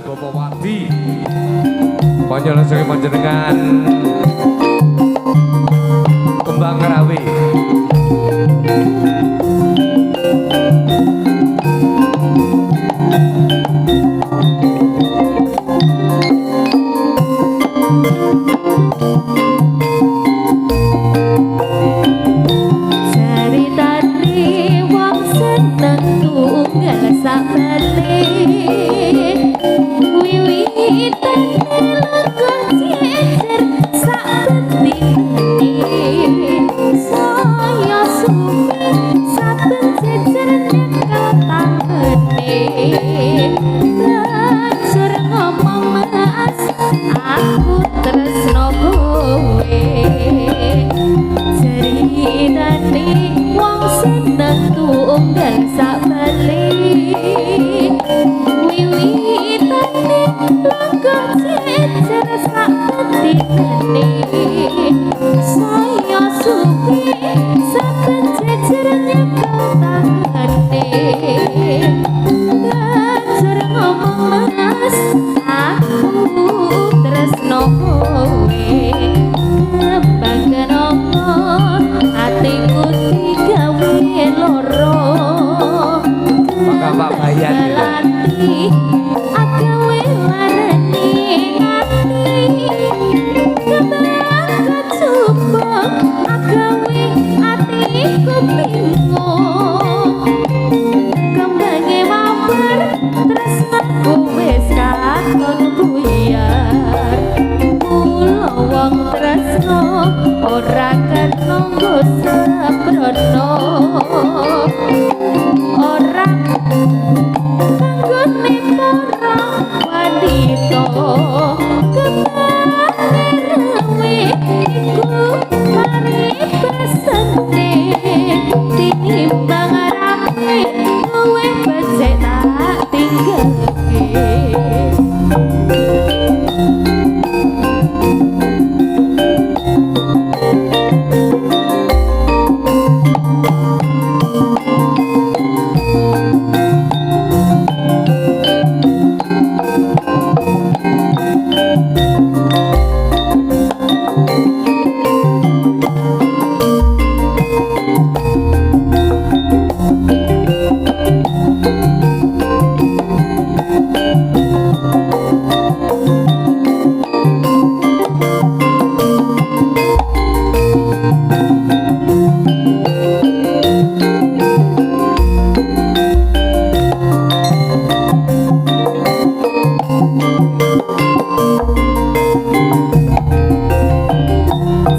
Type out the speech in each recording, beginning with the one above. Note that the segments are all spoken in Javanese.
Bapak Wadi. Panjenengan saking panjenengan Kembang Rawe. Ceritane wong seneng tunggal sakbale, wiwitane lenggah jejer sak bentine, saya suwi saben jejer nyekel tangane, banjur ngomong mas aku tresno kowe. Ceritane wong seneng tunggal sakbale, wiwitane lenggah jejer sak bentine, saya suwi saben jejer nyekel tangane, banjur ngomong mas aku tresno kowe. Kembang kenapa atiku digawe loro, Maka Pak Bayan gitu. Melati agawe larane ati, kembang kecubung agawe atiku bingung, kembange mawar tresnaku wis katon buyar, mula wong tresno ora kena nggo sembrono, ora kanggone para wanita. Kembange rawe iku paribasane, tinimbang rame luwih becik tak tinggalke.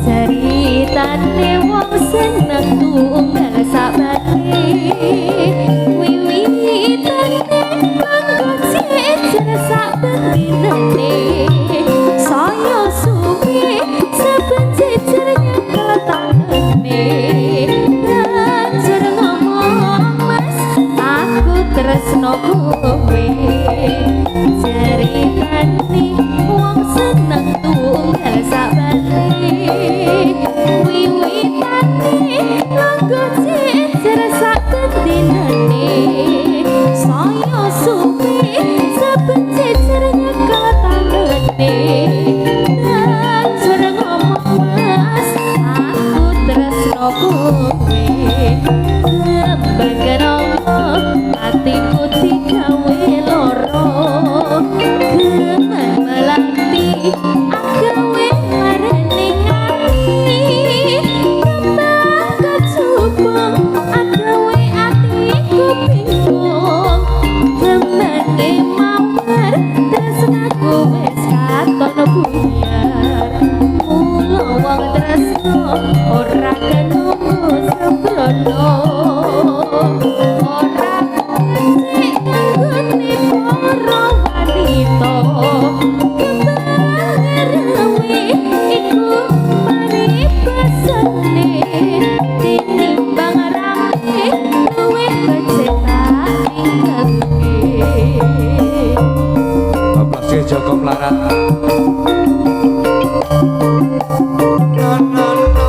Ceritane wong seneng tunggal sakbale, wiwitane kanggo jejer sak bendinane, saya suwi saben jejer nyekel tangane, banjur ngomong mas aku tresno kowe. Ceritane wong seneng tunggal sakbale, wiwitane lenggah jejer sak bendinane, saya suwi saben jejer nyekel tangane, banjur ngomong mas aku tresno kowe. Kembang kenapa atiku digawe loro, kembang melati agawe larane ati, kembang kecubung agawe atiku bingung, kembange mawar tresnaku wis katon buyar, mula wong tresno ora kena sembrono, ora becik kanggone para wanita. Kembange rawe iku paribasane, tinimbang rame luwih becik tak tinggalke. Bapak Sri Joko Mlarat. Na na na.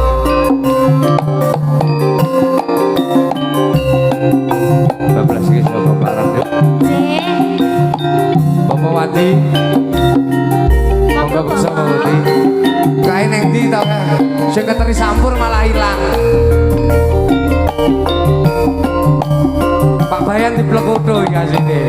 Syukur malah hilang. Pak Bayan diplekutu iki asine.